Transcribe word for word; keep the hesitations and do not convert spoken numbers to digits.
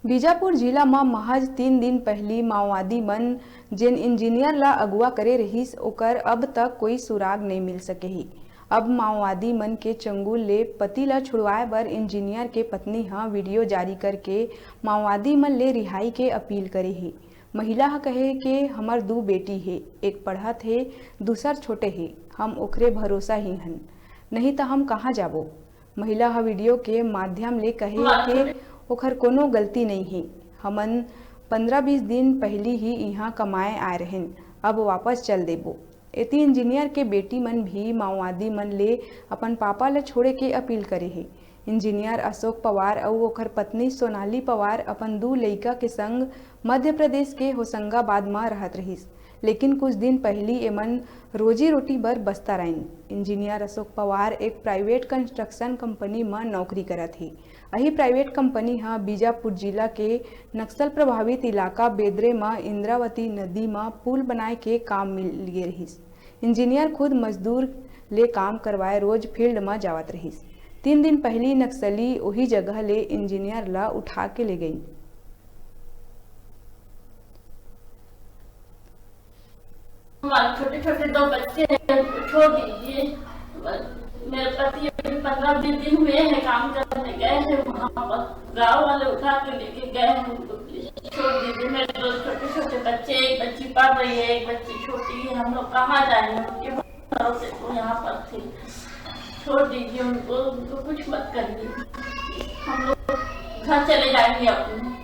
बीजापुर जिला म महज तीन दिन पहिली माओवादी मन जेन इंजीनियर ला अगुवा करे रहिस, ओकर अब तक कोई सुराग नइ मिल सके हे। अब माओवादी मन के चंगुल ले पति ला छुड़वाए बर इंजीनियर के पत्नी ह वीडियो जारी करके माओवादी मन ले रिहाई के अपील करे हे। महिला ह कहे के हमर दू बेटी हे, एक पढ़त हे, दूसर छोटे हे, हम ओखरे भरोसा ही हन, नहीं त हम कहाँ जाबो। महिला ह वीडियो के माध्यम ले कहे के ओखर कोनो गलती नइ हे। हमन पंद्रह बीस दिन पहिली ही इहाँ कमाए आए रहेन, अब वापस चल देबो। एती इंजीनियर के बेटी मन भी माओवादी मन ले अपन पापा ल छोड़े के अपील करे हे। इंजीनियर अशोक पवार अउ ओखर पत्नी सोनाली पवार अपन दू लइका के संग मध्य प्रदेश के होशंगाबाद म रहत रहिस, लेकिन कुछ दिन पहिली एमन रोजी रोटी बर बस्तर आइन। इंजीनियर अशोक पवार एक प्राइवेट कंस्ट्रक्शन कंपनी म नौकरी करत हे। अही प्राइवेट कंपनी ह बीजापुर जिला के नक्सल प्रभावित इलाका बेदरे म इंद्रावती नदी म पुल बनाए के काम मिल गे रहिस। इंजीनियर खुद मजदूर ले काम करवाए रोज फील्ड म जावत रहिस। तीन दिन पहिली नक्सली ओही जगह ले इंजीनियर ला उठा के ले गइन। हमारे छोटे छोटे दो बच्चे हैं, छोड़ दीजिए। मेरे पति अभी पंद्रह बीस दिन हुए हैं, काम करने गए हैं वहाँ पर, गाँव वाले उठा के लेके गए हैं उनको। प्लीज छोड़ दीजिए, मेरे दो छोटे छोटे बच्चे, एक बच्ची पढ़ रही है, एक बच्ची छोटी है, हम लोग कहाँ जाएंगे उनके भरोसे? तो यहाँ पर थे, छोड़ दीजिए उनको, उनको कुछ मत करिए, हम लोग घर चले जाएंगे अपने।